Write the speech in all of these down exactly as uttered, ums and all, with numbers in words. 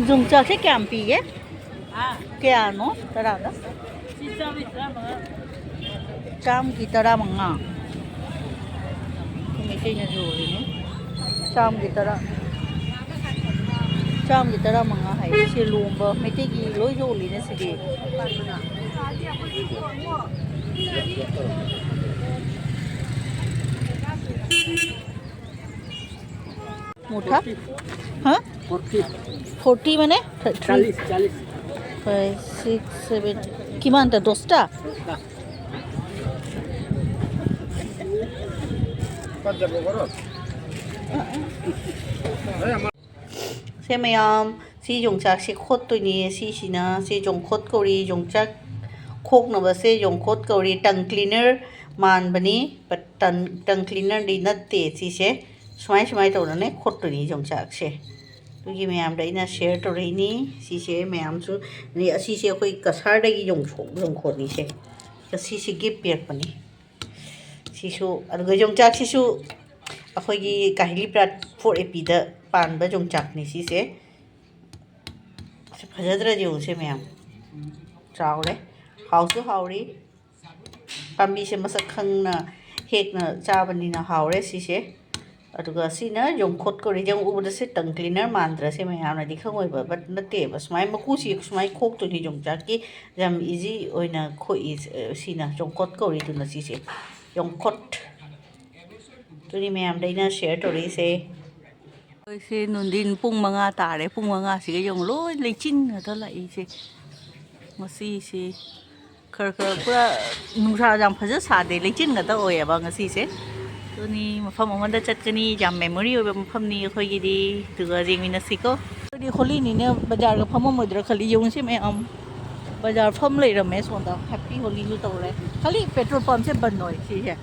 ꯌꯣꯡꯆꯥꯛꯁꯦ ꯀꯌꯥꯝ ꯄꯤꯒꯦ? ꯀꯌꯥꯅꯣ? ꯇꯔꯥꯗ? ꯆꯥꯝꯒꯤ ꯇꯔꯥꯃꯉꯥ꯫ ꯃꯩꯇꯩꯅ ꯌꯣꯜꯂꯤꯅꯦ꯫ ꯆꯥꯝꯒꯤ ꯇꯔꯥ꯫ ꯆꯥꯝꯒꯤ ꯇꯔꯥꯃꯉꯥ ꯍꯥꯏ꯫ ꯁꯤ ꯂꯣꯝꯕ ꯃꯩꯇꯩꯒꯤ ꯂꯣꯏ ꯌꯣꯜꯂꯤꯅꯦ ꯁꯤꯗꯤ꯫ ꯃꯨꯊꯥ? ꯍꯥ? ꯐꯣꯔꯇꯤ꯫ ꯐꯣꯔꯇꯤ মানে? চাল্লিশ, চাল্লিশ। Five, six, seven. কিমানটা? দহটা? দশটা। ꯁꯦ ꯃꯌꯥꯝ, ꯁꯤ ꯌꯣꯡꯆꯥꯛꯁꯦ ꯈꯣꯠꯇꯣꯏꯅꯦ꯫ ꯁꯤꯁꯤꯅ, ꯁꯤ ꯌꯣꯡꯈꯣꯠ ꯀꯧꯔꯤ꯫ ꯌꯣꯡꯆꯥꯛ ꯈꯣꯛꯅꯕꯁꯦ ꯌꯣꯡꯈꯣꯠ ꯀꯧꯔꯤ꯫ ꯇꯪ ꯀ꯭ꯂꯤꯅꯔ ꯃꯥꯟꯕꯅꯤ, but ꯇꯪ, ꯇꯪ ꯀ꯭ꯂꯤꯅꯔꯗꯤ ꯅꯠꯇꯦ ꯁꯤꯁꯦ꯫ ꯁꯨꯃꯥꯏ, ꯁꯨꯃꯥꯏ ꯇꯧꯗꯅ ꯈꯣꯠꯇꯣꯏꯅꯤ ꯌꯣꯡꯆꯥꯛꯁꯦ꯫ ꯑꯗꯨꯒꯤ ꯃꯌꯥꯝꯗ ꯑꯩꯅ ꯁꯤꯌꯔ ꯇꯧꯔꯛꯏꯅꯤ꯫ ꯁꯤꯁꯦ ꯃꯌꯥꯝꯁꯨ, ꯑꯗꯩ ꯑꯁꯤꯁꯦ ꯑꯩꯈꯣꯏ ꯀꯁꯥꯔꯗꯒꯤ ꯌꯣꯡꯊꯣꯛ-, ꯌꯣꯡꯈꯣꯠꯅꯤꯁꯦ꯫ ꯉꯁꯤꯁꯦ ꯒꯤꯐ ꯄꯤꯔꯛꯄꯅꯤ꯫ ꯁꯤꯁꯨ, ꯑꯗꯨꯒ ꯌꯣꯡꯆꯥꯛꯁꯤꯁꯨ ꯑꯩꯈꯣꯏꯒꯤ ꯀꯥꯍꯤꯂꯤ ꯄ꯭ꯔꯥꯠ ꯐꯣꯔ ꯑꯦ ꯄꯤꯗ ꯄꯥꯟꯕ ꯌꯣꯡꯆꯥꯛꯅꯤ ꯁꯤꯁꯦ꯫ ꯁꯤ ꯐꯖꯗ꯭ꯔꯗꯤ ꯌꯦꯡꯉꯨꯁꯦ ꯃꯌꯥꯝ꯫ ꯆꯥꯎꯔꯦ꯫ ꯍꯥꯎꯁꯨ ꯍꯥꯎꯔꯤ꯫ ꯄꯥꯝꯕꯤꯁꯦ ꯃꯁꯛ ꯈꯪꯅ ꯍꯦꯛꯅ ꯆꯥꯕꯅꯤꯅ ꯍꯥꯎꯔꯦ ꯁꯤꯁꯦ꯫ ꯑꯗꯨꯒ ꯁꯤꯅ ꯌꯣꯡꯈꯣꯠ ꯀꯧꯔꯤ꯫ ꯌꯦꯡꯉꯨ, ꯎꯕꯗ ꯁꯤ ꯇꯪ ꯀ꯭ꯂꯤꯅꯔ ꯃꯥꯟꯗ꯭ꯔꯥ? ꯁꯤ ꯃꯌꯥꯝꯅꯗꯤ ꯈꯪꯉꯣꯏꯕ, but ꯅꯠꯇꯦꯕ꯫ ꯁꯨꯃꯥꯏꯅ ꯃꯀꯨꯁꯤ ꯁꯨꯃꯥꯏꯅ ꯈꯣꯛꯇꯣꯏꯅꯤ ꯌꯣꯡꯆꯥꯛꯀꯤ꯫ ꯌꯥꯝ ꯏꯖꯤ ꯑꯣꯏꯅ ꯈꯣꯛꯏ, ꯑ, ꯁꯤꯅ ꯌꯣꯡꯈꯣꯠ ꯀꯧꯔꯤꯗꯨꯅ ꯁꯤꯁꯦ꯫ ꯌꯣꯡꯈꯣꯠ꯫ ꯑꯗꯨꯅꯤ ꯃꯌꯥꯝꯗ ꯑꯩꯅ ꯁꯤꯌꯔ ꯇꯧꯔꯛꯏꯁꯦ꯫ ꯑꯩꯈꯣꯏꯁꯦ ꯅꯨꯡꯊꯤꯟ ꯄꯨꯡ ꯃꯉꯥ ꯇꯥꯔꯦ꯫ ꯄꯨꯡ ꯃꯉꯥꯁꯤꯒ ꯌꯦꯡꯉꯨ, ꯂꯣꯏ ꯂꯩꯆꯤꯟ ꯉꯥꯛꯇ ꯂꯥꯛꯏꯁꯦ꯫ ꯉꯁꯤꯁꯦ ꯈꯔ ꯈꯔ ꯄꯨꯔꯥ ꯅꯨꯡꯁꯥ ꯌꯥꯝ ꯐꯖ ꯁꯥꯗꯦ, ꯂꯩꯆꯤꯟ ꯉꯥꯛꯇ ꯑꯣꯏꯌꯦꯕ ꯉꯁꯤꯁꯦ꯫ ꯑꯗꯨꯅꯤ, ꯃꯐꯝ ꯑꯃꯗ ꯆꯠꯀꯅꯤ, ꯌꯥꯝ ꯃꯦꯃꯣꯔꯤ ꯑꯣꯏꯕ ꯃꯐꯝꯅꯤ ꯑꯩꯈꯣꯏꯒꯤꯗꯤ꯫ ꯑꯗꯨꯒ ꯌꯦꯡꯃꯤꯟꯅꯁꯤꯀꯣ꯫ ꯑꯩꯈꯣꯏꯗꯤ ꯍꯣꯂꯤꯅꯤꯅ ꯕꯖꯥꯔꯒ ꯐꯝꯃꯝꯃꯣꯏꯗ꯭ꯔꯥ ꯈꯜꯂꯤ꯫ ꯌꯦꯡꯉꯨꯁꯤ ꯃꯌꯥꯝ, ꯕꯖꯥꯔ ꯐꯝ ꯂꯩꯔꯝꯃꯦ ꯁꯣꯝꯗ꯫ ꯍꯦꯄꯤ ꯍꯣꯂꯤꯁꯨ ꯇꯧꯔꯦ꯫ ꯈꯜꯂꯤ ꯄꯦꯇ꯭ꯔꯣꯜ ꯄꯝꯁꯦ ꯕꯟ ꯑꯣꯏ ꯁꯤꯁꯦ꯫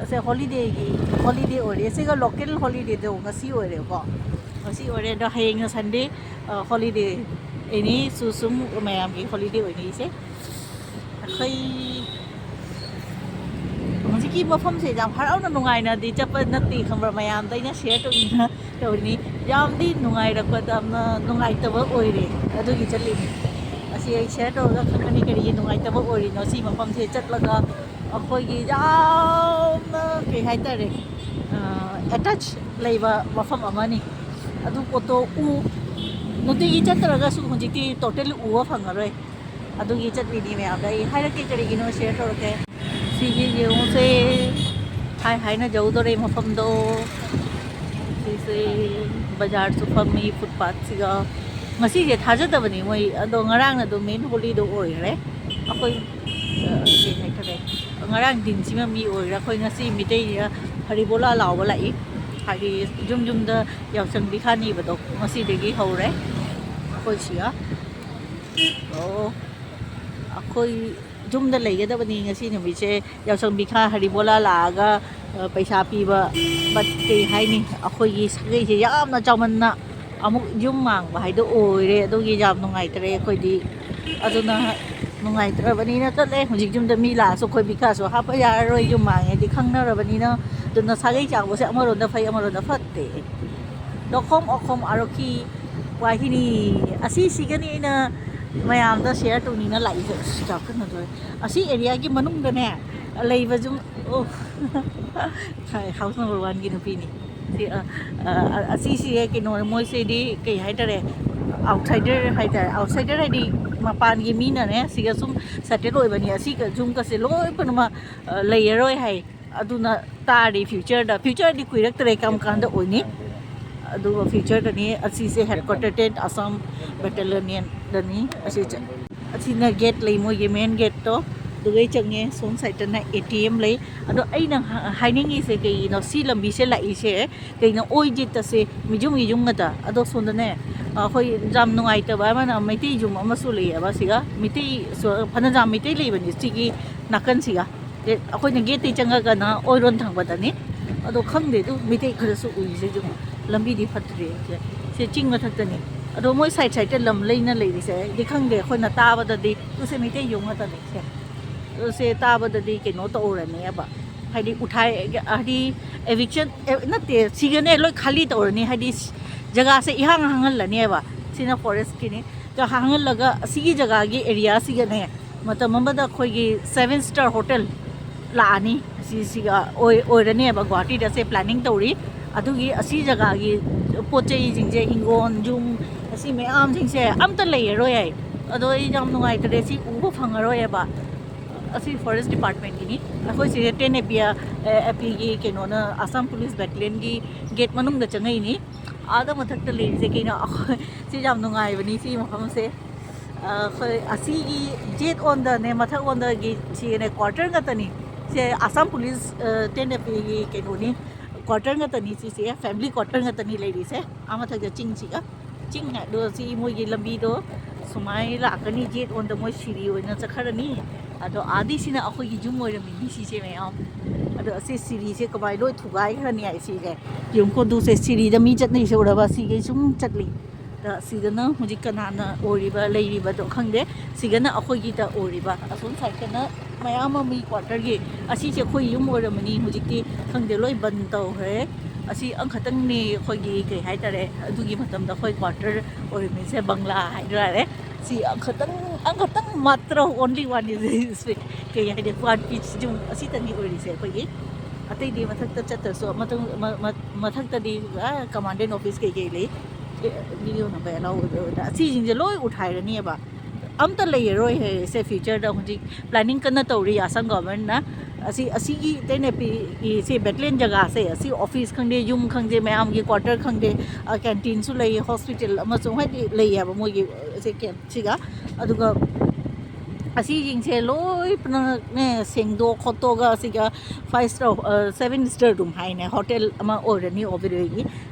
ꯑꯁꯦ ꯍꯣꯂꯤꯗꯦꯒꯤ, ꯍꯣꯂꯤꯗꯦ ꯑꯣꯏꯔꯦ꯫ ꯁꯤꯒ ꯂꯣꯀꯦꯜ ꯍꯣꯂꯤꯗꯦꯗꯣ ꯉꯁꯤ ꯑꯣꯏꯔꯦꯀꯣ꯫ ꯉꯁꯤ ꯑꯣꯏꯔꯦ꯫ ꯑꯗꯣ ꯍꯌꯦꯡꯅ ꯁꯟꯗꯦ, ꯑ, ꯍꯣꯂꯤꯗꯦ꯫ ꯑꯦꯅꯤ ꯁꯨ ꯁꯨꯝ ꯃꯌꯥꯝꯒꯤ ꯍꯣꯂꯤꯗꯦ ꯑꯣꯏꯅꯔꯤꯁꯦ꯫ ꯑꯩꯈꯣꯏ ꯍꯧꯖꯤꯛ ꯍꯧꯖꯤꯛꯀꯤ ꯃꯐꯝꯁꯦ ꯌꯥꯝ ꯍꯔꯥꯎꯅ ꯅꯨꯡꯉꯥꯏꯅꯗꯤ ꯆꯠꯄ ꯅꯠꯇꯦ, ꯈꯪꯕ꯭ꯔꯥ? ꯃꯌꯥꯝꯗ ꯑꯩꯅ ꯁꯤꯌꯔ ꯇꯧꯅꯤꯡꯅ ꯇꯧꯔꯤꯅꯤ꯫ ꯌꯥꯝꯗꯤ ꯅꯨꯡꯉꯥꯏꯔꯛꯄꯗ ꯌꯥꯝꯅ ꯅꯨꯡꯉꯥꯏꯇꯕ ꯑꯣꯏꯔꯦ, ꯑꯗꯨꯒꯤ ꯆꯠꯂꯤꯅꯤ꯫ ꯑꯁꯤ ꯑꯩ ꯁꯤꯌꯔ ꯇꯧꯔꯒ ꯈꯪꯒꯅꯤ ꯀꯔꯤꯒꯤ ꯅꯨꯡꯉꯥꯏꯇꯕ ꯑꯣꯏꯔꯤꯅꯣ꯫ ꯁꯤ ꯃꯐꯝꯁꯦ ꯆꯠꯂꯒ ꯑꯩꯈꯣꯏꯒꯤ ꯌꯥꯝꯅ, ꯀꯩ ꯍꯥꯏꯇꯥꯔꯦ, ꯑꯦꯇꯥꯆ ꯂꯩꯕ ꯃꯐꯝ ꯑꯃꯅꯤ꯫ ꯑꯗꯨ ꯄꯣꯠꯇꯣ ꯎ, ꯅꯨꯡꯇꯤꯒꯤ ꯆꯠꯇ꯭ꯔꯒꯁꯨ ꯍꯧꯖꯤꯛꯇꯤ ꯇꯣꯇꯦꯜ ꯎꯕ ꯐꯪꯉꯔꯣꯏ꯫ ꯑꯗꯨꯒꯤ ꯆꯠꯂꯤꯅꯤ ꯃꯌꯥꯝꯗ꯫ ꯑꯩ ꯍꯥꯏꯔꯛꯀꯦ ꯀꯔꯤꯒꯤꯅꯣ ꯁꯤꯌꯔ ꯇꯧꯔꯛꯀꯦ꯫ ꯁꯤꯒꯤ ꯌꯦꯡꯉꯨꯁꯦ, ꯍꯥꯏ ꯍꯥꯏꯅ ꯌꯧꯗꯣꯔꯦ ꯃꯐꯝꯗꯣ꯫ ꯁꯤꯁꯦ ꯕꯖꯥꯔꯁꯨ ꯐꯝꯃꯤ ꯐꯨꯠꯄꯥꯠꯁꯤꯒ꯫ ꯉꯁꯤꯁꯦ ꯊꯥꯖꯗꯕꯅꯤ ꯃꯣꯏ, ꯑꯗꯣ ꯉꯔꯥꯡꯅ ꯑꯗꯨꯝ ꯃꯦꯟ ꯍꯣꯂꯤꯗꯣ ꯑꯣꯏꯈ꯭ꯔꯦ꯫ ꯑꯩꯈꯣꯏ, ꯑ, ꯀꯩ ꯍꯥꯏꯇꯥꯔꯦ, ꯉꯔꯥꯡ ꯗꯤꯟꯁꯤꯃ ꯃꯤ ꯑꯣꯏꯈ꯭ꯔꯦ꯫ ꯑꯩꯈꯣꯏ ꯉꯁꯤ ꯃꯤꯇꯩꯁꯤꯅ ꯍꯔꯤꯕꯣꯂꯥ ꯂꯥꯎꯕ ꯂꯥꯛꯏ꯫ ꯍꯥꯏꯗꯤ ꯌꯨꯝ ꯌꯨꯝꯗ ꯌꯥꯎꯁꯪ ꯕꯤꯈꯥ ꯅꯤꯕꯗꯣ ꯉꯁꯤꯗꯒꯤ ꯍꯧꯔꯦ ꯑꯩꯈꯣꯏ ꯁꯤꯒ꯫ ꯑꯣ, ꯑꯩꯈꯣꯏ ꯌꯨꯝꯗ ꯂꯩꯒꯗꯕꯅꯤ ꯉꯁꯤ ꯅꯨꯃꯤꯠꯁꯦ꯫ ꯌꯥꯎꯁꯪ ꯕꯤꯈꯥ ꯍꯔꯤꯕꯣꯂꯥ ꯂꯥꯛꯑꯒ, ꯑ, ꯄꯩꯁꯥ ꯄꯤꯕ, ꯕꯠ ꯀꯩ ꯍꯥꯏꯅꯤ, ꯑꯩꯈꯣꯏꯒꯤ ꯁꯥꯒꯩꯁꯦ ꯌꯥꯝꯅ ꯆꯥꯎꯃꯟꯅ ꯑꯃꯨꯛ ꯌꯨꯝ ꯃꯥꯡꯕ ꯍꯥꯏꯗꯣ ꯑꯣꯏꯔꯦ꯫ ꯑꯗꯨꯒꯤ ꯌꯥꯝ ꯅꯨꯡꯉꯥꯏꯇ꯭ꯔꯦ ꯑꯩꯈꯣꯏꯗꯤ꯫ ꯑꯗꯨꯅ ꯅꯨꯡꯉꯥꯏꯇ꯭ꯔꯕꯅꯤꯅ ꯆꯠꯂꯦ꯫ ꯍꯧꯖꯤꯛ ꯌꯨꯝꯗ ꯃꯤ ꯂꯥꯛꯑꯁꯨ ꯑꯩꯈꯣꯏ ꯕꯤꯈꯥꯁꯨ ꯍꯥꯞꯄ ꯌꯥꯔꯔꯣꯏ, ꯌꯨꯝ ꯃꯥꯡꯉꯦꯗꯤ ꯈꯪꯅꯔꯕꯅꯤꯅ꯫ ꯑꯗꯨꯅ ꯁꯥꯒꯩ ꯆꯥꯎꯕꯁꯦ ꯑꯃꯔꯣꯝꯗ ꯐꯩ, ꯑꯃꯔꯣꯝꯗ ꯐꯠꯇꯦ꯫ ꯗꯣꯈꯣꯝ ꯑꯣꯈꯣꯝ ꯑꯔꯣꯈꯤ ꯋꯥꯍꯤꯅꯤ꯫ ꯑꯁꯤꯁꯤꯒꯅꯤ ꯑꯩꯅ ꯃꯌꯥꯝꯗ ꯁꯤꯌꯔ ꯇꯧꯅꯤꯡꯅ ꯂꯥꯛꯏꯁꯦ꯫ ꯑꯁ, ꯆꯥꯎꯈꯠꯅꯗꯣꯔꯦ꯫ ꯑꯁꯤ ꯑꯦꯔꯤꯌꯥꯒꯤ ꯃꯅꯨꯡꯗꯅꯦ ꯂꯩꯕ ꯌꯨꯝ, ꯑꯣ, ꯍꯥꯎꯁ ꯅꯝꯕꯔ ꯋꯥꯟꯒꯤ ꯅꯨꯄꯤꯅꯤ꯫ ꯁꯤ, ꯑ, ꯑ, ꯑꯁꯤꯁꯤ ꯀꯩꯅꯣ, ꯃꯣꯏꯁꯤꯗꯤ ꯀꯩ ꯍꯥꯏꯇꯥꯔꯦ, ꯑꯥꯎꯠꯁꯥꯏꯗꯔ ꯍꯥꯏꯇꯥꯔꯦ꯫ ꯑꯥꯎꯠꯁꯥꯏꯗꯔ ꯍꯥꯏꯗꯤ ꯃꯄꯥꯟꯒꯤ ꯃꯤꯅꯅꯦ ꯁꯤꯒ ꯁꯨꯝ ꯁꯦꯇꯜ ꯑꯣꯏꯕꯅꯤ꯫ ꯑꯁꯤꯒ ꯌꯨꯝꯒꯁꯦ ꯂꯣꯏ ꯄꯨꯝꯅꯃꯛ, ꯑ, ꯂꯩꯔꯔꯣꯏ ꯍꯥꯏ꯫ ꯑꯗꯨꯅ ꯇꯥꯔꯤ ꯐ꯭ꯌꯨꯆꯔꯗ, ꯐ꯭ꯌꯨꯆꯔꯗꯤ ꯀꯨꯏꯔꯛꯇ꯭ꯔꯦ ꯀꯔꯝ ꯀꯥꯟꯗ ꯑꯣꯏꯅꯤ꯫ ꯑꯗꯨꯒ ꯐ꯭ꯌꯨꯆꯔꯗꯅꯤ ꯑꯁꯤꯁꯦ ꯍꯦꯗ ꯀ꯭ꯋꯥꯇꯔ ꯇꯦꯟ ꯑꯁꯥꯝ ꯕꯦꯇꯥꯂꯤꯌꯟꯗꯅꯤ꯫ ꯑꯁꯤ ꯆ-, ꯑꯁꯤꯅ ꯒꯦꯠ ꯂꯩ, ꯃꯣꯏꯒꯤ ꯃꯦꯟ ꯒꯦꯠꯇꯣ꯫ ꯑꯗꯨꯒꯩ ꯆꯪꯉꯦ꯫ ꯁꯣꯝ ꯁꯥꯏꯗꯇꯅ ꯑꯦ ꯇꯤ ꯑꯦꯝ ꯂꯩ꯫ ꯑꯗꯣ ꯑꯩꯅ ꯍ-, ꯍꯥꯏꯅꯤꯡꯉꯤꯁꯦ ꯀꯩꯒꯤꯅꯣ, ꯁꯤ ꯂꯝꯕꯤꯁꯦ ꯂꯥꯛꯏꯁꯦ ꯀꯩꯅꯣ, ꯑꯣꯏꯗꯦ ꯇꯁꯦ ꯃꯤꯌꯨꯝꯒꯤ ꯌꯨꯝ ꯉꯥꯛꯇ꯫ ꯑꯗꯣ ꯁꯣꯝꯗꯅꯦ, ꯑꯩꯈꯣꯏ ꯌꯥꯝ ꯅꯨꯡꯉꯥꯏꯇꯕ ꯑꯃꯅ ꯃꯩꯇꯩ ꯌꯨꯝ ꯑꯃꯁꯨ ꯂꯩꯌꯦꯕ ꯁꯤꯒ꯫ ꯃꯩꯇꯩ ꯁꯨ-, ꯐꯅꯌꯥꯝ ꯃꯩꯇꯩ ꯂꯩꯕꯅꯤ ꯁꯤꯒꯤ ꯅꯥꯀꯟꯁꯤꯒ꯫ ꯑꯦ, ꯑꯩꯈꯣꯏꯅ ꯒꯦꯠꯇꯩ ꯆꯪꯉꯒꯅ ꯑꯣꯏꯔꯣꯝ ꯊꯪꯕꯗꯅꯤ꯫ ꯑꯗꯣ ꯈꯪꯗꯦ, ꯑꯗꯨ ꯃꯩꯇꯩ ꯈꯔꯁꯨ ꯎꯏꯁꯦ ꯑꯗꯨꯝ꯫ ꯂꯝꯕꯤꯗꯤ ꯐꯠꯇ꯭ꯔꯦ꯫ ꯁꯦ, ꯁꯦ ꯆꯤꯡ ꯃꯊꯛꯇꯅꯤ꯫ ꯑꯗꯣ ꯃꯣꯏ ꯁꯥꯏꯠ ꯁꯥꯏꯠꯇ ꯂꯝ ꯂꯩꯅ ꯂꯩꯔꯤꯁꯦ ꯑꯩꯗꯤ ꯈꯪꯗꯦ꯫ ꯑꯩꯈꯣꯏꯅ ꯇꯥꯕꯗꯗꯤ ꯁꯦ ꯃꯩꯇꯩ ꯌꯨꯝ ꯉꯥꯛꯇꯅꯤ ꯁꯦ꯫ ꯑꯗꯣ ꯁꯦ ꯇꯥꯕꯗꯗꯤ ꯀꯩꯅꯣ ꯇꯧꯔꯅꯦꯕ꯫ ꯍꯥꯏꯗꯤ ꯎꯊꯥꯏ, ꯍꯥꯏꯗꯤ eviction, ꯑꯦ, ꯅꯠꯇꯦ, ꯁꯤꯒꯅꯦ ꯂꯣꯏ ꯈꯥꯂꯤ ꯇꯧꯔꯅꯤ, ꯍꯥꯏꯗꯤ ꯖꯒꯥꯁꯦ ꯏꯍꯥꯡ ꯍꯥꯡꯍꯜꯂꯅꯦꯕ꯫ ꯁꯤꯅ forestꯀꯤꯅꯤ꯫ ꯍꯥꯡꯍꯜꯂꯒ ꯑꯁꯤꯒꯤ ꯖꯒꯥꯒꯤ areaꯁꯤꯒꯅꯦ ꯃꯇꯝ ꯑꯃꯗ ꯑꯩꯈꯣꯏꯒꯤ seven star hotel ꯂꯥꯛꯑꯅꯤ꯫ ꯑꯁꯤꯁꯤꯒ ꯑꯣꯏ-, ꯑꯣꯏꯔꯅꯦꯕ꯫ ꯒꯨꯍꯥꯇꯤꯗ ꯁꯦ planning ꯇꯧꯔꯤ꯫ ꯑꯗꯨꯒꯤ ꯑꯁꯤ ꯖꯒꯥꯒꯤ ꯄꯣꯠ ꯆꯩꯁꯤꯡꯁꯦ, ꯍꯤꯡꯒꯣꯜ, ꯌꯨꯝ, ꯑꯁꯤ ꯃꯌꯥꯝꯁꯤꯡꯁꯦ ꯑꯝꯇ ꯂꯩꯔꯔꯣꯏ ꯍꯥꯏ꯫ ꯑꯗꯣ ꯑꯩ ꯌꯥꯝ ꯅꯨꯡꯉꯥꯏꯇ꯭ꯔꯦ, ꯁꯤ ꯎꯕ ꯐꯪꯉꯔꯣꯏꯕ꯫ ꯑꯁꯤ forest departmentꯀꯤꯅꯤ꯫ ꯑꯩꯈꯣꯏ ꯁꯤꯗ ꯇꯦꯟ ꯑꯦꯄꯤꯒꯤ ꯀꯩꯅꯣꯅ, Assam Police Battalionꯒꯤ gate ꯃꯅꯨꯡꯗ ꯆꯪꯉꯛꯏꯅꯤ꯫ ꯑꯥꯗ ꯃꯊꯛꯇ ꯂꯩꯔꯤꯁꯦ ꯀꯩꯅꯣ? ꯑꯩꯈꯣꯏ ꯁꯤ ꯌꯥꯝ ꯅꯨꯡꯉꯥꯏꯕꯅꯤ, ꯁꯤ ꯃꯐꯝꯁꯦ꯫ ꯑꯩꯈꯣꯏ ꯑꯁꯤꯒꯤ ꯌꯦꯠ ꯑꯣꯟꯗꯅꯦ, ꯃꯊꯛ ꯑꯣꯟꯗꯒꯤ ꯁꯤꯅꯦ quarter ꯉꯥꯛꯇꯅꯤ꯫ ꯁꯦ Assam Police, ꯇꯦꯟ ꯑꯦꯄꯤꯒꯤ ꯀꯩꯅꯣꯅꯤ, quarter ꯉꯥꯛꯇꯅꯤ ꯁꯤꯁꯦ, family quarter ꯉꯥꯛꯇꯅꯤ ꯂꯩꯔꯤꯁꯦ꯫ ꯑꯥ ꯃꯊꯛꯇ ꯆꯤꯡꯁꯤꯒ, ꯆꯤꯡ ꯍꯥꯏꯗꯣ ꯁꯤ ꯃꯣꯏꯒꯤ ꯂꯝꯕꯤꯗꯣ ꯁꯨꯃꯥꯏꯅ ꯂꯥꯛꯀꯅꯤ, ꯌꯦꯠ ꯑꯣꯟꯗ ꯃꯣꯏ ꯁꯤꯔꯤ ꯑꯣꯏꯅ ꯆꯠꯈ꯭ꯔꯅꯤ꯫ ꯑꯗꯣ ꯑꯥꯗꯤ ꯁꯤꯅ ꯑꯩꯈꯣꯏꯒꯤ ꯌꯨꯝ ꯑꯣꯏꯔꯝꯃꯤꯅꯤ ꯁꯤꯁꯦ ꯃꯌꯥꯝ꯫ ꯑꯗꯣ ꯑꯁꯤ ꯁꯤꯔꯤꯁꯦ ꯀꯃꯥꯏꯅ ꯂꯣꯏ ꯊꯨꯒꯥꯏꯈ꯭ꯔꯅꯤ ꯍꯥꯏ ꯁꯤꯁꯦ꯫ ꯌꯦꯡꯉꯨꯀꯣ, ꯑꯗꯨꯁꯦ ꯁꯤꯔꯤꯗ ꯃꯤ ꯆꯠꯅꯩꯁꯦ ꯎꯔꯕ? ꯁꯤꯒꯩ ꯁꯨꯝ ꯆꯠꯂꯤ꯫ ꯁꯤꯗꯅ ꯍꯧꯖꯤꯛ ꯀꯅꯥꯅ ꯑꯣꯏꯔꯤꯕ ꯂꯩꯔꯤꯕꯗꯣ ꯈꯪꯗꯦ꯫ ꯁꯤꯒꯅ ꯑꯩꯈꯣꯏꯒꯤꯗ ꯑꯣꯏꯔꯤꯕ꯫ ꯑꯁꯣꯝ sideꯇꯅ ꯃꯌꯥꯝ ꯑꯃ ꯃꯤ quarterꯒꯤ꯫ ꯑꯁꯤꯁꯦ ꯑꯩꯈꯣꯏ ꯌꯨꯝ ꯑꯣꯏꯔꯝꯃꯅꯤ, ꯍꯧꯖꯤꯛꯇꯤ ꯈꯪꯗꯦ, ꯂꯣꯏ ꯕꯟ ꯇꯧꯈ꯭ꯔꯦ꯫ ꯑꯁꯤ ꯑꯃꯈꯛꯇꯪꯅꯤ ꯑꯩꯈꯣꯏꯒꯤ, ꯀꯩ ꯍꯥꯏꯇꯥꯔꯦ, ꯑꯗꯨꯒꯤ ꯃꯇꯝꯗ ꯑꯩꯈꯣꯏ quarter ꯑꯣꯏꯔꯝꯃꯤꯁꯦ, ꯕꯪꯒ꯭ꯂꯥ ꯍꯥꯏꯗ꯭ꯔꯥ꯫ ꯁꯤ ꯑꯃꯈꯛꯇꯪ, ꯑꯃꯈꯛꯇꯪ ꯃꯥꯇ꯭ꯔ, only one is, ꯀꯩ ꯍꯥꯏꯗꯤ, one pitch ꯌꯨꯝ ꯑꯁꯤꯇꯅꯤ ꯑꯣꯏꯔꯤꯁꯦ ꯑꯩꯈꯣꯏꯒꯤ꯫ ꯑꯇꯩꯗꯤ ꯃꯊꯛꯇ ꯆꯠꯇ꯭ꯔꯁꯨ ꯃꯊꯪ-, ꯃ-, ꯃ-, ꯃꯊꯛꯇꯗꯤ ꯑ commandant office ꯀꯩꯀꯩ ꯂꯩ꯫ ꯑꯦ, video number allow ꯑꯣꯏꯕ ꯑꯣꯏꯗ ꯑꯁꯤꯁꯤꯡꯁꯦ ꯂꯣꯏ ꯎꯊꯥꯏꯔꯅꯦꯕ꯫ ꯑꯝꯇ ꯂꯩꯔꯔꯣꯏ ꯍꯥꯏꯁꯦ futureꯗ꯫ ꯍꯧꯖꯤꯛ planning ꯀꯟꯅ ꯇꯧꯔꯤ Assam governmentꯅ꯫ ꯑꯁꯤ, ꯑꯁꯤꯒꯤ ꯇꯦꯟ ꯑꯦꯄꯤꯒꯤ ꯁꯤ battalion ꯖꯒꯥꯁꯦ, ꯑꯁꯤ office ꯈꯪꯗꯦ, ꯌꯨꯝ ꯈꯪꯗꯦ, ꯃꯌꯥꯝꯒꯤ quarter ꯈꯪꯗꯦ, ꯑ, canteenꯁꯨ ꯂꯩ, hospital ꯑꯃꯁꯨ ꯍꯥꯏꯗꯤ ꯂꯩꯌꯦꯕ ꯃꯣꯏꯒꯤ, ꯑ, ꯁꯤ campꯁꯤꯒ꯫ ꯑꯗꯨꯒ ꯑꯁꯤꯁꯤꯡꯁꯦ ꯂꯣꯏ ꯄꯨꯝꯅꯃꯛꯅꯦ ꯁꯦꯡꯗꯣꯛ ꯈꯣꯠꯇꯣꯛꯑꯒ ꯑꯁꯤꯒ five star, ꯑ, seven star room ꯍꯥꯏꯅꯦ, hotel ꯑꯃ ꯑꯣꯏꯔꯅꯤ ꯑꯣꯕꯦꯔꯣꯏꯒꯤ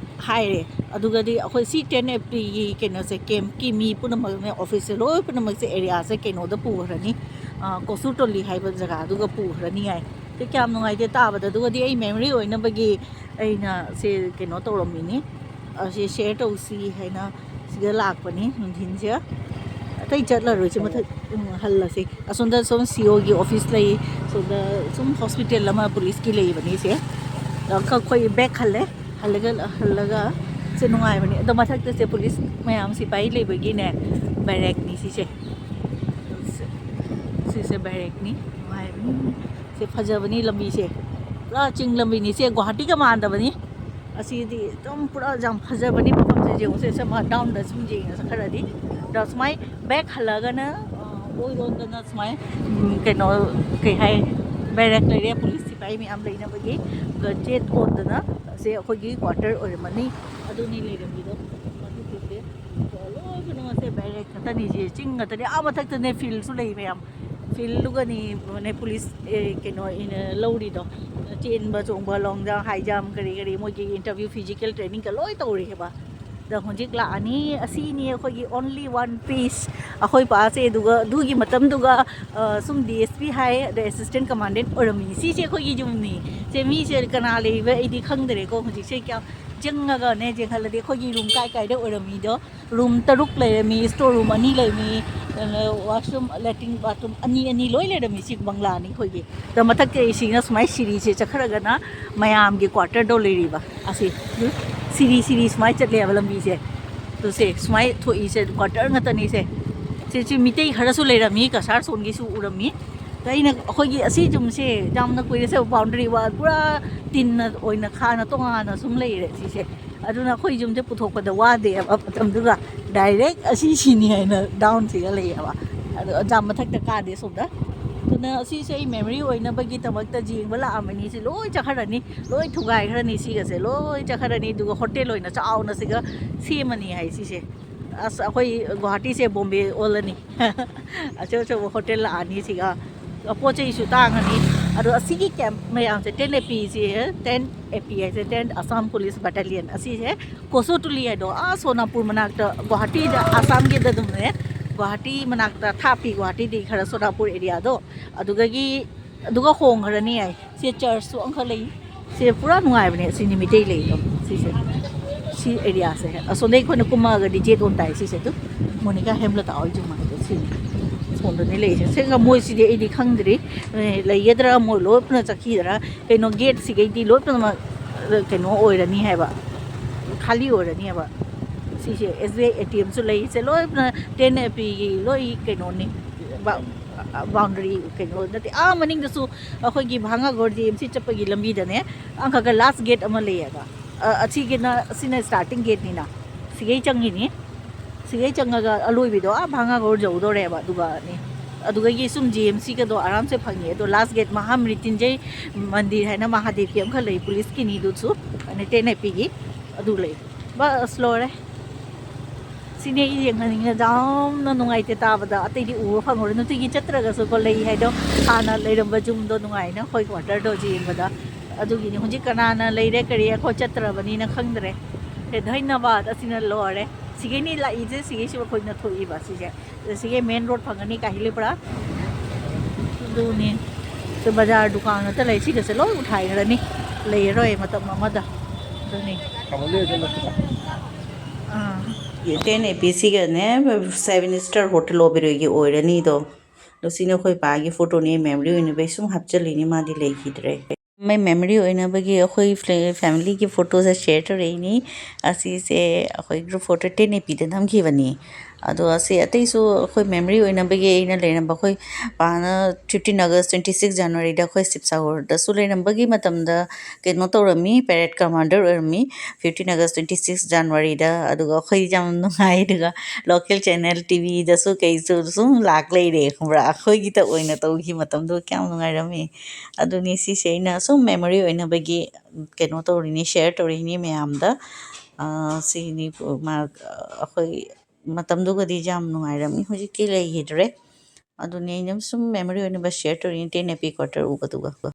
ꯍꯥꯏꯔꯦ꯫ ꯑꯗꯨꯒꯗꯤ ꯑꯩꯈꯣꯏ ꯁꯤ ꯇꯦꯟ ꯑꯦꯄꯤꯒꯤ ꯀꯩꯅꯣꯁꯦ, campꯀꯤ ꯃꯤ ꯄꯨꯝꯅꯃꯛꯅꯦ, officeꯁꯦ ꯂꯣꯏ ꯄꯨꯝꯅꯃꯛꯁꯦ, areaꯁꯦ ꯀꯩꯅꯣꯗ ꯄꯨꯈ꯭ꯔꯅꯤ, ꯑ, ꯀꯣꯁꯨꯔ ꯇꯣꯂꯤ ꯍꯥꯏꯕ ꯖꯒꯥꯗꯨꯒ ꯄꯨꯈ꯭ꯔꯅꯤ ꯍꯥꯏ꯫ ꯁꯤ ꯀꯌꯥꯝ ꯅꯨꯡꯉꯥꯏꯇꯦ ꯇꯥꯕꯗ꯫ ꯑꯗꯨꯒꯗꯤ ꯑꯩ memory ꯑꯣꯏꯅꯕꯒꯤ ꯑꯩꯅ ꯁꯤ ꯀꯩꯅꯣ ꯇꯧꯔꯝꯃꯤꯅꯤ, ꯑꯁꯤ share ꯇꯧꯁꯤ ꯍꯥꯏꯅ ꯁꯤꯗ ꯂꯥꯛꯄꯅꯤ ꯅꯨꯡꯊꯤꯟꯁꯦ꯫ ꯑꯇꯩ ꯆꯠꯂꯔꯣꯏꯁꯦ, ꯃꯊꯛ, ꯎꯝ, ꯍꯜꯂꯁꯦ꯫ ꯑꯁꯣꯝꯗ ꯁꯨꯝ ꯁꯤ ꯑꯣꯒꯤ ꯑꯣꯐꯤꯁ ꯂꯩ, ꯁꯣꯝꯗ ꯁꯨꯝ ꯍꯣꯁꯄꯤꯇꯥꯜ ꯑꯃ ꯄꯨꯂꯤꯁꯀꯤ ꯂꯩꯕꯅꯤ ꯁꯦ꯫ ꯑꯗ ꯑꯩꯈꯣꯏ ꯕꯦꯛ ꯍꯜꯂꯦ꯫ ꯍꯜꯂꯒ, ꯍꯜꯂꯒ ꯁꯦ ꯅꯨꯡꯉꯥꯏꯕꯅꯤ꯫ ꯑꯗꯣ ꯃꯊꯛꯇ ꯁꯦ ꯄꯨꯂꯤꯁ ꯃꯌꯥꯝ ꯁꯤꯐꯥꯏ ꯂꯩꯕꯒꯤꯅꯦ, ꯕꯦꯔꯦꯛꯅꯤ ꯁꯤꯁꯦ꯫ ꯁꯤꯁꯦ ꯕꯦꯔꯦꯛꯅꯤ, ꯅꯨꯡꯉꯥꯏꯕꯅꯤ꯫ ꯁꯦ ꯐꯖꯕꯅꯤ ꯂꯝꯕꯤꯁꯦ, ꯄꯨꯔꯥ ꯆꯤꯡ ꯂꯝꯕꯤꯅꯤ ꯁꯦ, ꯒꯨꯋꯥꯍꯥꯇꯤꯒ ꯃꯥꯟꯗꯕꯅꯤ꯫ ꯑꯁꯤꯗꯤ ꯑꯗꯨꯝ ꯄꯨꯔꯥ ꯌꯥꯝ ꯐꯖꯕꯅꯤ ꯃꯐꯝꯁꯦ꯫ ꯌꯦꯡꯉꯨꯁꯦ, ꯁꯦ ꯃꯥ ꯗꯥꯎꯟꯗ ꯁꯨꯝ ꯌꯦꯡꯉ ꯆꯠꯈ꯭ꯔꯗꯤ, ꯑꯗ ꯁꯨꯃꯥꯏ ꯕꯦꯛ ꯍꯜꯂꯒꯅ, ꯑ, ꯑꯣꯏꯔꯣꯝꯗꯅ ꯁꯨꯃꯥꯏ, ꯎꯝ, ꯀꯩꯅꯣ, ꯀꯩ ꯍꯥꯏ, ꯕꯦꯔꯦꯛ ꯂꯩꯔꯦ, ꯄꯨꯂꯤꯁ ꯁꯤꯐꯥꯏ ꯃꯌꯥꯝ ꯂꯩꯅꯕꯒꯤ꯫ ꯑꯗꯨꯒ ꯖꯦꯠ ꯑꯣꯟꯗꯅ ꯁꯦ ꯑꯩꯈꯣꯏꯒꯤ ꯀ꯭ꯋꯥꯇꯔ ꯑꯣꯏꯔꯝꯃꯅꯤ꯫ ꯑꯗꯨꯅꯤ ꯂꯩꯔꯝꯃꯤꯗꯣ꯫ ꯃꯊꯛꯇꯨꯁꯦ ꯂꯣꯏ ꯀꯩꯅꯣꯁꯦ ꯕꯦꯔꯦꯛ ꯉꯥꯛꯇꯅꯤ꯫ ꯁꯦ ꯆꯤꯡ ꯉꯥꯛꯇꯅꯤ꯫ ꯑꯥ ꯃꯊꯛꯇꯅꯦ ꯐꯤꯜꯁꯨ ꯂꯩ ꯃꯌꯥꯝ꯫ ꯐꯤꯜꯗꯨꯒꯅꯤ ꯃꯅꯦ ꯄꯨꯂꯤꯁ, ꯑꯦ, ꯀꯩꯅꯣ, ꯏꯅ ꯂꯧꯔꯤꯗꯣ꯫ ꯆꯦꯟꯕ ꯆꯣꯡꯕ, ꯂꯣꯡ ꯖꯝ, ꯍꯥꯏ ꯖꯝ, ꯀꯔꯤ ꯀꯔꯤ ꯃꯣꯏꯒꯤ ꯏꯟꯇꯔꯚ꯭ꯌꯨ, ꯐꯤꯖꯤꯀꯦꯜ ꯇ꯭ꯔꯦꯅꯤꯡꯒ ꯂꯣꯏ ꯇꯧꯔꯤꯑꯕ꯫ ꯑꯗ ꯍꯧꯖꯤꯛ ꯂꯥꯛꯑꯅꯤ꯫ ꯑꯁꯤꯅꯤ ꯑꯩꯈꯣꯏꯒꯤ only one piece꯫ ꯑꯩꯈꯣꯏ ꯄꯥꯁꯦ ꯑꯗꯨꯒ ꯑꯗꯨꯒꯤ ꯃꯇꯝꯗꯨꯒ, ꯑ, ꯁꯨꯝ ꯗꯤ ꯑꯦꯁ ꯄꯤ ꯍꯥꯏ, ꯑꯗ ꯑꯦꯁꯤꯁꯇꯦꯟ ꯀꯃꯥꯟꯗꯦꯟ ꯑꯣꯏꯔꯝꯃꯤ꯫ ꯁꯤꯁꯦ ꯑꯩꯈꯣꯏꯒꯤ ꯌꯨꯝꯅꯤ꯫ ꯁꯦ ꯃꯤꯁꯦ ꯀꯅꯥ ꯂꯩꯕ ꯑꯩꯗꯤ ꯈꯪꯗ꯭ꯔꯦꯀꯣ꯫ ꯍꯧꯖꯤꯛꯁꯦ ꯀꯌꯥꯝ ꯆꯪꯉꯒꯅꯦ ꯌꯦꯡꯍꯜꯂꯗꯤ ꯑꯩꯈꯣꯏꯒꯤ ꯔꯨꯝ ꯀꯥꯏ ꯀꯥꯏꯗ ꯑꯣꯏꯔꯝꯃꯤꯗꯣ꯫ ꯔꯨꯝ ꯇꯔꯨꯛ ꯂꯩꯔꯝꯃꯤ, ꯁ꯭ꯇꯣꯔ ꯔꯨꯝ ꯑꯅꯤ ꯂꯩꯔꯝꯃꯤ, ꯑꯗꯨꯅ ꯋꯥꯁꯔꯨꯝ, ꯂꯦꯇ꯭ꯔꯤꯟ, ꯕꯥꯠꯔꯨꯝ ꯑꯅꯤ ꯑꯅꯤ ꯂꯣꯏ ꯂꯩꯔꯝꯃꯤ꯫ ꯁꯤ ꯕꯪꯂꯥꯅꯤ ꯑꯩꯈꯣꯏꯒꯤ꯫ ꯑꯗ ꯃꯊꯛꯇ ꯁꯤꯅ ꯁꯨꯃꯥꯏꯅ ꯁꯤꯔꯤꯁꯦ ꯆꯠꯈ꯭ꯔꯒꯅ ꯃꯌꯥꯝꯒꯤ ꯀ꯭ꯋꯥꯇꯔꯗꯣ ꯂꯩꯔꯤꯕ꯫ ꯑꯁꯤ ꯁꯤꯔꯤ ꯁꯤꯔꯤ ꯁꯨꯃꯥꯏꯅ ꯆꯠꯂꯦꯕ ꯂꯝꯕꯤꯁꯦ꯫ ꯑꯗꯨ ꯁꯦ ꯁꯨꯃꯥꯏꯅ ꯊꯣꯛꯏꯁꯦ ꯀ꯭ꯋꯥꯇꯔ ꯉꯥꯛꯇꯅꯤ ꯁꯦ꯫ ꯁꯤ, ꯁꯤ ꯃꯤꯇꯩ ꯈꯔꯁꯨ ꯂꯩꯔꯝꯃꯤ, ꯀꯁꯥꯔ ꯁꯣꯟꯒꯤꯁꯨ ꯎꯔꯝꯃꯤ꯫ ꯑꯗ ꯑꯩꯅ ꯑꯩꯈꯣꯏꯒꯤ ꯑꯁꯤ ꯌꯨꯝꯁꯦ ꯌꯥꯝꯅ ꯀꯨꯏꯔꯦ ꯁꯦ, ꯕꯥꯎꯟꯗꯔꯤ ꯋꯥꯜ ꯄꯨꯔꯥ ꯇꯤꯟꯅ ꯑꯣꯏꯅ ꯈꯥꯅ ꯇꯣꯉꯥꯟꯅ ꯁꯨꯝ ꯂꯩꯔꯦ ꯁꯤꯁꯦ꯫ ꯑꯗꯨꯅ ꯑꯩꯈꯣꯏ ꯌꯨꯝꯁꯦ ꯄꯨꯊꯣꯛꯄꯗ ꯋꯥꯗꯦꯕ ꯃꯇꯝꯗꯨꯒ꯫ ꯗꯥꯏꯔꯦꯛ ꯑꯁꯤ ꯁꯤꯅꯤ ꯍꯥꯏꯅ ꯗꯥꯎꯟꯁꯤꯒ ꯂꯩꯌꯦꯕ꯫ ꯑꯗꯣ ꯑꯖꯥꯝ ꯃꯊꯛꯇ ꯀꯥꯗꯦ ꯁꯣꯝꯗ꯫ ꯑꯗꯨꯅ ꯑꯁꯤꯁꯦ ꯑꯩ ꯃꯦꯃꯣꯔꯤ ꯑꯣꯏꯅꯕꯒꯤꯗꯃꯛꯇ ꯌꯦꯡꯕ ꯂꯥꯛꯑꯝꯕꯅꯤ꯫ ꯁꯤ ꯂꯣꯏ ꯆꯠꯈ꯭ꯔꯅꯤ, ꯂꯣꯏ ꯊꯨꯒꯥꯏꯈ꯭ꯔꯅꯤ ꯁꯤꯒꯁꯦ, ꯂꯣꯏ ꯆꯠꯈ꯭ꯔꯅꯤ꯫ ꯑꯗꯨꯒ ꯍꯣꯇꯦꯜ ꯑꯣꯏꯅ ꯆꯥꯎꯅ ꯁꯤꯒ ꯁꯦꯝꯃꯅꯤ ꯍꯥꯏ ꯁꯤꯁꯦ꯫ ꯑꯁ, ꯑꯩꯈꯣꯏ ꯒꯨꯋꯥꯍꯥꯇꯤꯁꯦ ꯕꯣꯝꯕꯦ ꯑꯣꯜꯂꯅꯤ꯫ ꯑꯆꯧ ꯑꯆꯧꯕ ꯍꯣꯇꯦꯜ ꯂꯥꯛꯑꯅꯤ ꯁꯤꯒ꯫ ꯄꯣꯠ ꯆꯩꯁꯨ ꯇꯥꯡꯉꯅꯤ꯫ ꯑꯗꯣ ꯑꯁꯤꯒꯤ ꯀꯦꯝꯞ ꯃꯌꯥꯝꯁꯦ, ꯇꯦꯟ ꯑꯦ ꯄꯤꯁꯦ, ꯇꯦꯟ ꯑꯦ ꯄꯤ ꯍꯥꯏꯁꯦ, ꯇꯦꯟ ꯑꯁꯥꯝ ꯄꯨꯂꯤꯁ ꯕꯠꯇꯥꯂꯤꯌꯟ ꯑꯁꯤꯁꯦ ꯀꯣꯁꯣꯇꯨꯂꯤ ꯍꯥꯏꯗꯣ, ꯑꯥ ꯁꯣꯅꯥꯄꯨꯔ ꯃꯅꯥꯛꯇ, ꯒꯨꯋꯥꯍꯥꯇꯤꯗ, ꯑꯁꯥꯝꯒꯤꯗ ꯑꯗꯨꯝꯅꯦ, ꯒꯨꯋꯥꯍꯥꯇꯤ ꯃꯅꯥꯛꯇ ꯊꯥꯞꯄꯤ, ꯒꯨꯋꯥꯍꯥꯇꯤꯗꯤ ꯈꯔ ꯁꯣꯅꯥꯄꯨꯔ ꯑꯦꯔꯤꯌꯥꯗꯣ꯫ ꯑꯗꯨꯗꯒꯤ, ꯑꯗꯨꯒ ꯍꯣꯡꯈ꯭ꯔꯅꯤ ꯍꯥꯏ꯫ ꯁꯤ ꯆꯔꯆꯁꯨ ꯑꯃꯈꯛ ꯂꯩ꯫ ꯁꯤ ꯄꯨꯔꯥ ꯅꯨꯡꯉꯥꯏꯕꯅꯦ꯫ ꯁꯤꯅꯤ ꯃꯤꯇꯩ ꯂꯩꯗꯣ ꯁꯤꯁꯦ꯫ ꯁꯤ ꯑꯦꯔꯤꯌꯥꯁꯦ ꯑꯁꯣꯝꯗꯩ ꯑꯩꯈꯣꯏꯅ ꯀꯨꯝꯃꯛꯑꯒꯗꯤ ꯖꯦꯠ ꯑꯣꯟ ꯇꯥꯏ ꯁꯤꯁꯦ ꯑꯗꯨꯝ꯫ ꯃꯣꯅꯤꯀꯥ ꯍꯦꯝꯂꯇꯥ ꯍꯣꯏ ꯌꯨꯝ ꯍꯥꯏꯗꯣ ꯁꯤꯅꯤ꯫ ꯁꯣꯝꯗꯅꯤ ꯂꯩꯔꯤꯁꯦ꯫ ꯑꯁꯦꯡꯕ ꯃꯣꯏꯁꯤꯗꯤ ꯑꯩꯗꯤ ꯈꯪꯗ꯭ꯔꯤ꯫ ꯑꯦ, ꯂꯩꯒꯗ꯭ꯔꯥ, ꯃꯣꯏ ꯂꯣꯏ ꯄꯨꯟꯅ ꯆꯠꯈꯤꯗ꯭ꯔꯥ? ꯀꯩꯅꯣ, ꯒꯦꯠꯁꯤꯒꯩꯗꯤ ꯂꯣꯏ ꯄꯨꯝꯅꯃꯛ, ꯑ, ꯀꯩꯅꯣ ꯑꯣꯏꯔꯅꯤ ꯍꯥꯏꯕ, ꯈꯥꯂꯤ ꯑꯣꯏꯔꯅꯤ ꯍꯥꯏꯕ꯫ ꯁꯤꯁꯦ ꯑꯦꯁ ꯕꯤ ꯑꯥꯏ ꯑꯦ ꯇꯤ ꯑꯦꯝꯁꯨ ꯂꯩ꯫ ꯁꯦ ꯂꯣꯏ ꯄꯨꯟꯅ ꯇꯦꯟ ꯑꯦ ꯄꯤꯒꯤ ꯂꯣꯏ ꯀꯩꯅꯣꯅꯤ꯫ ꯕꯥ-, ꯑ, ꯕꯥꯎꯟꯗꯔꯤ ꯀꯩꯅꯣ ꯅꯠꯇꯦ꯫ ꯑꯥ ꯃꯅꯤꯡꯗꯁꯨ ꯑꯩꯈꯣꯏꯒꯤ ꯚꯥꯉꯥꯒꯣꯔ ꯖꯤ ꯑꯦꯝ ꯁꯤ ꯆꯠꯄꯒꯤ ꯂꯝꯕꯤꯗꯅꯦ, ꯑꯪꯀꯒ ꯂꯥꯁ ꯒꯦꯠ ꯑꯃ ꯂꯩꯌꯦꯕ꯫ ꯑ, ꯑꯁꯤꯒꯤꯅ, ꯑꯁꯤꯅ ꯁ꯭ꯇꯥꯔꯇꯤꯡ ꯒꯦꯠꯅꯤꯅ꯫ ꯁꯤꯒꯩ ꯆꯪꯉꯤꯅꯤ꯫ ꯁꯤꯒꯩ ꯆꯪꯉꯒ ꯑꯂꯣꯏꯕꯤꯗꯣ ꯑꯥ ꯚꯥꯉꯥꯒꯣꯔ ꯌꯧꯗꯣꯔꯦꯕ꯫ ꯑꯗꯨꯒꯅꯤ, ꯑꯗꯨꯗꯒꯤ ꯁꯨꯝ ꯖꯤ ꯑꯦꯝ ꯁꯤꯒꯗꯣ ꯑꯔꯥꯝꯁꯦ ꯐꯪꯉꯦ꯫ ꯑꯗꯣ ꯂꯥꯁ ꯒꯦꯠ ꯃꯍꯥꯃ꯭ꯔꯤꯇ꯭ꯌꯨꯟꯖꯌ ꯃꯟꯗꯤꯔ ꯍꯥꯏꯅ ꯃꯍꯥꯗꯦꯕꯀꯤ ꯑꯃꯈꯛ ꯂꯩ, ꯄꯨꯂꯤꯁꯀꯤꯅꯤ ꯑꯗꯨꯁꯨ, ꯑꯅ ꯇꯦꯟ ꯑꯦ ꯄꯤꯒꯤ ꯑꯗꯨ ꯂꯩ꯫ ꯕꯁ ꯂꯣꯏꯔꯦ꯫ ꯁꯤꯅꯦ ꯑꯩ ꯌꯦꯡꯍꯟꯅꯤꯡꯉꯦ꯫ ꯌꯥꯝꯅ ꯅꯨꯡꯉꯥꯏꯇꯦ ꯇꯥꯕꯗ꯫ ꯑꯇꯩꯗꯤ ꯎꯕ ꯐꯪꯉꯔꯣꯏ꯫ ꯅꯨꯡꯇꯤꯒꯤ ꯆꯠꯇ꯭ꯔꯒꯁꯨꯀꯣ, ꯂꯩ ꯍꯥꯏꯗꯣ ꯍꯥꯟꯅ ꯂꯩꯔꯝꯕ ꯌꯨꯝꯗꯣ ꯅꯨꯡꯉꯥꯏꯅ, ꯑꯩꯈꯣꯏ ꯀ꯭ꯋꯥꯇꯔꯗꯣ ꯌꯦꯡꯕꯗ꯫ ꯑꯗꯨꯒꯤꯅꯤ꯫ ꯍꯧꯖꯤꯛ ꯀꯅꯥꯅ ꯂꯩꯔꯦ ꯀꯔꯤ, ꯑꯩꯈꯣꯏ ꯆꯠꯇ꯭ꯔꯕꯅꯤꯅ ꯈꯪꯗ꯭ꯔꯦ꯫ ꯍꯦ, ꯙꯩꯅꯕꯥꯗ꯫ ꯑꯁꯤꯅ ꯂꯣꯏꯔꯦ꯫ ꯁꯤꯒꯩꯅꯤ ꯂꯥꯛꯏꯁꯦ, ꯁꯤꯒꯩꯁꯤꯕꯨ ꯑꯩꯈꯣꯏꯅ ꯊꯣꯛꯏꯕ ꯁꯤꯁꯦ꯫ ꯁꯤꯒꯤ ꯃꯦꯟ ꯔꯣꯗ ꯐꯪꯒꯅꯤ ꯀꯥꯍꯤꯂꯤꯄꯨꯔꯥ꯫ ꯑꯗꯨꯅꯤ꯫ ꯁꯤ ꯕꯖꯥꯔ ꯗꯨꯀꯥꯟ ꯉꯥꯛꯇ ꯂꯩ꯫ ꯁꯤꯒꯁꯦ ꯂꯣꯏ ꯎꯊꯥꯏꯈ꯭ꯔꯅꯤ꯫ ꯂꯩꯔꯔꯣꯏ ꯃꯇꯝ ꯑꯃꯗ꯫ ꯑꯗꯨꯅꯤ꯫ ꯑꯥ꯫ ꯇꯦꯟ ꯑꯦ ꯄꯤ ꯁꯤꯒꯅꯦ, ꯁꯦꯚꯦꯟ ꯁ꯭ꯇꯥꯔ ꯍꯣꯇꯦꯜ ꯑꯣꯕꯦꯔꯣꯏꯒꯤ ꯑꯣꯏꯔꯅꯤꯗꯣ꯫ ꯑꯗꯣ ꯁꯤꯅ ꯑꯩꯈꯣꯏ ꯄꯥꯒꯤ ꯐꯣꯇꯣꯅꯦ, ꯃꯦꯃꯣꯔꯤ ꯑꯣꯏꯅꯕꯩ ꯁꯨꯝ ꯍꯥꯞꯆꯜꯂꯤꯅꯤ, ꯃꯥꯗꯤ ꯂꯩꯈꯤꯗ꯭ꯔꯦ꯫ ꯃꯥꯏ ꯃꯦꯃꯣꯔꯤ ꯑꯣꯏꯅꯕꯒꯤ ꯑꯩꯈꯣꯏ ꯐ꯭ꯂꯦ-, ꯐꯦꯃꯤꯂꯤꯒꯤ ꯐꯣꯇꯣꯁꯦ ꯁꯤꯌꯔ ꯇꯧꯔꯛꯏꯅꯤ꯫ ꯑꯁꯤꯁꯦ ꯑꯩꯈꯣꯏ ꯒ꯭ꯔꯨꯞ ꯐꯣꯇꯣ ꯇꯦꯟ ꯑꯦ ꯄꯤꯗ ꯅꯝꯈꯤꯕꯅꯤ꯫ ꯑꯗꯣ ꯑꯁꯤ ꯑꯇꯩꯁꯨ ꯑꯩꯈꯣꯏ ꯃꯦꯃꯣꯔꯤ ꯑꯣꯏꯅꯕꯒꯤ ꯑꯩꯅ ꯂꯩꯔꯝꯕ, ꯑꯩꯈꯣꯏ ꯄꯥꯅ ꯐꯤꯐꯇꯤꯟ ꯑꯥꯒꯁ, ꯇ꯭ꯋꯦꯟꯇꯤ ꯁꯤꯛꯁ ꯖꯅꯋꯥꯔꯤꯗ ꯑꯩꯈꯣꯏ ꯁꯤꯕꯁꯥꯒꯔꯗꯁꯨ ꯂꯩꯔꯝꯕꯒꯤ ꯃꯇꯝꯗ ꯀꯩꯅꯣ ꯇꯧꯔꯝꯃꯤ, ꯄꯦꯔꯦꯗ ꯀꯃꯥꯟꯗꯔ ꯑꯣꯏꯔꯝꯃꯤ꯫ ꯐꯤꯐꯇꯤꯟ ꯑꯥꯒꯁ, ꯇ꯭ꯋꯦꯟꯇꯤ ꯁꯤꯛꯁ ꯖꯅꯋꯥꯔꯤꯗ꯫ ꯑꯗꯨꯒ ꯑꯩꯈꯣꯏ ꯌꯥꯝ ꯅꯨꯡꯉꯥꯏ꯫ ꯑꯗꯨꯒ ꯂꯣꯀꯦꯜ ꯆꯦꯅꯦꯜ ꯇꯤ ꯚꯤꯗꯁꯨ ꯀꯩꯁꯨ ꯁꯨꯝ ꯂꯥꯛ ꯂꯩꯔꯦ, ꯈꯪꯕ꯭ꯔꯥ? ꯑꯩꯈꯣꯏꯒꯤꯇ ꯑꯣꯏꯅ ꯇꯧꯈꯤ ꯃꯇꯝꯗꯣ꯫ ꯀꯌꯥꯝ ꯅꯨꯡꯉꯥꯏꯔꯝꯃꯤ꯫ ꯑꯗꯨꯅꯤ, ꯁꯤꯁꯦ ꯑꯩꯅ ꯁꯨꯝ ꯃꯦꯃꯣꯔꯤ ꯑꯣꯏꯅꯕꯒꯤ ꯀꯩꯅꯣ ꯇꯧꯔꯤꯅꯤ, ꯁꯤꯌꯔ ꯇꯧꯔꯤꯅꯤ ꯃꯌꯥꯝꯗ꯫ ꯑꯥ, ꯁꯤꯅꯤ ꯃꯥ-, ꯑꯩꯈꯣꯏ ꯃꯇꯝꯗꯨꯒꯗꯤ ꯌꯥꯝ ꯅꯨꯡꯉꯥꯏꯔꯝꯃꯤ, ꯍꯧꯖꯤꯛꯇꯤ ꯂꯩꯈꯤꯗ꯭ꯔꯦ꯫ ꯑꯗꯨꯅꯤ ꯑꯩꯅ ꯁꯨꯝ ꯃꯦꯃꯣꯔꯤ ꯑꯣꯏꯅꯕ ꯁꯤꯌꯔ ꯇꯧꯔꯤꯅꯤ, ꯇꯦꯟ ꯑꯦ ꯄꯤ ꯀ꯭ꯋꯥꯇꯔ ꯎꯕꯗꯨꯒ꯫